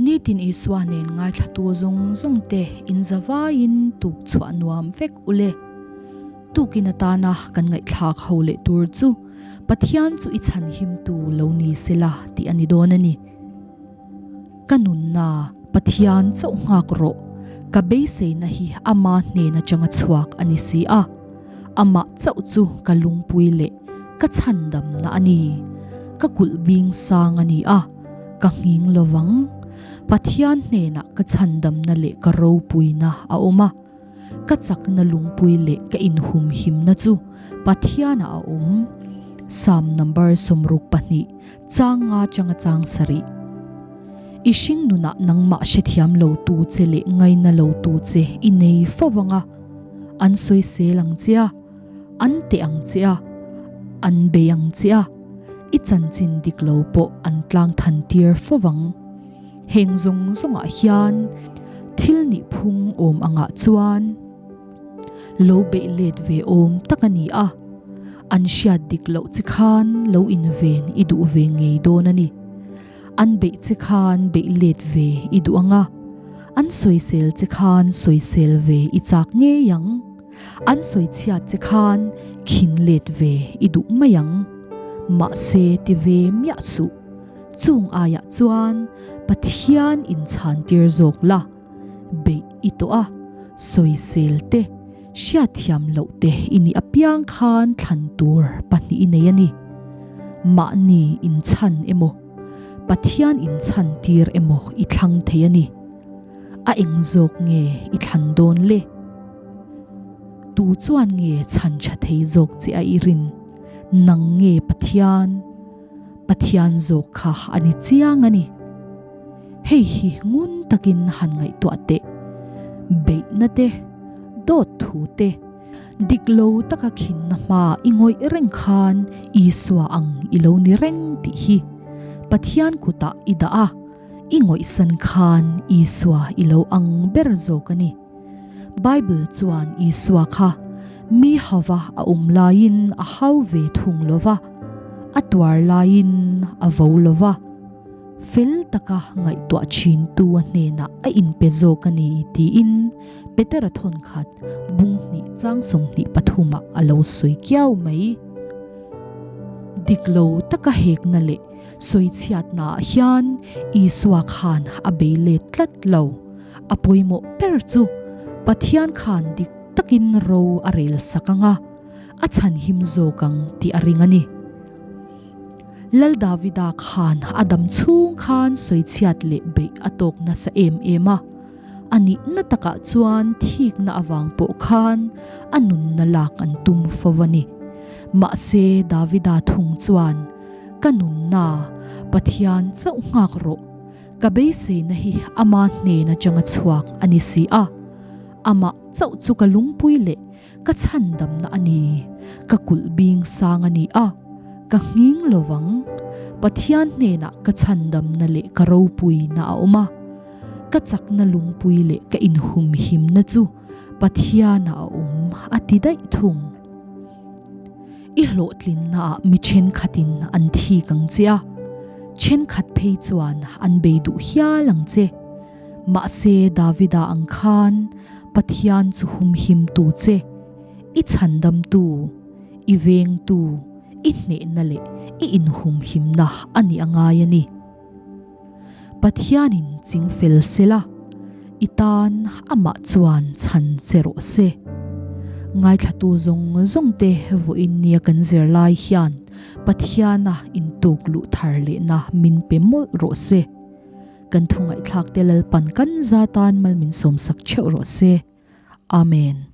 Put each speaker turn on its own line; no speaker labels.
Nitin Isua nen ngaithlatu zawng zawng te in zavaiin tuk chhuah nuam vek ule. Tukin atana kan ngaihthlak ho leh tur chu Pathian chu i chhanhimtu lo ni sela tih a ni dawn a ni. Ka nunna Pathian chauh nghak rawh, ka beiseina hi ama hnen atanga chhuak a ni si a, amah chauh chu ka lungpui leh ka chhandamna a ni, ka kulh bing sang a ni a, ka nghing lovang. Pathian hnenah ka chhandamna leh ka ropuina a awm a. Ka chakna lungpui leh ka inhumhimna chu Pathianah a awm. Psalm number 62, chang nga changa chang sarih. I hring nunah nangmah hrethiam lo tu che leh ngaina lo tu che i nei fo vang a, an sawisel ang che a, an teh ang che a, an bei ang che a, i chanchin dik lo pawh an tlang than tir fo vang. Heng zawng zawngah hian thil nih phung awm angah chuan lo beih let ve awm tak a ni a, an hriat dik loh che khan lo inven i duh ve ngei dawn a ni. An beih che khan beih let ve i duh ang a, an sawisel che khan sawisel ve i chak ngei ang. An sawichhiat che khan khin let ve i duh mai ang. Mahse ti ve miah suh. Chung aiah chuan Pathian inchhan tir zawk la, beih i tawh a, sawisel te, hriatthiam loh te i nih apiang khan thlan tur pahnih i nei a ni. Mahni inchhan emaw, Pathian inchhan tir emaw i thlang thei a ni. A eng zawk nge i thlan dawn le? Tu chuan nge chhan tha thei zawk che a i rin? Nang nge Pathian? Pathian zawk kha a ni chiang a ni. Hei hi ngun takin han ngaihtuah teh. Beihna te, dawt thu te, dik lo taka khinna hma i ngawih reng khan Isua ang i lo ni reng tih hi Pathian kutah i dah a, i ngawihsan khan Isua i lo ang ber zawk a ni. Bible chuan Isua kha mi hava a awm laiin a hau ve thung lo va, a tuar laiin a vo lo va, fel taka ngaihtuah thintu a hnenah a inpe zawk a ni tiin Petera thawnkhat bung hnih chang 23 ah a lo sawi kiau mai. Dik lo taka hekna leh sawichhiatnaah hian Isua khan a bei let tlat lo. A pawimawh ber chu Pathian khan dik takin ro a rel sak ang a, a chhanhim zawk ang tih a ring a ni. Lal Davida khan a dam chhung khan sawichhiat leh beih a tawk nasa em em a, a nihna takah chuan thikna avang pawh khan a nunna lak an tum fo a ni. Mahse Davida thung chuan, Ka nunna, Pathian chauh nghak rawh. Ka beiseina hi ama hnen atanga chhuak a ni si a, amah chauh chu ka lungpui leh ka chhandamna a ni, ka kulh bing sang a ni a, ka nghing lovang. Pathian hnenah ka chhandamna leh ka ropuina a awm a, ka chakna lungpui leh ka inhumhimna chu Pathianah a awm a ti daih thung. I hlawhtlinnaah mi thenkhatin an thik ang che a, thenkhat phei chuan an bei duh hial ang che. Mahse Davida ang khan Pathian chu humhimtu che, i chhandamtu, i vengtu, i hnehna leh i inhumhimna a nih a ngai a ni. Pathianin ching fel sela, i tan amah chuan chhan che rawh se. Ngaithlatu zawng zawng te vawiin nia kan zir lai hian Pathiana intuk luh thar lehna min pe mawlh rawh se. Kan thu ngaihthlak te Lalpan kan za tan mal min sawmsak theuh rawh se. Amen.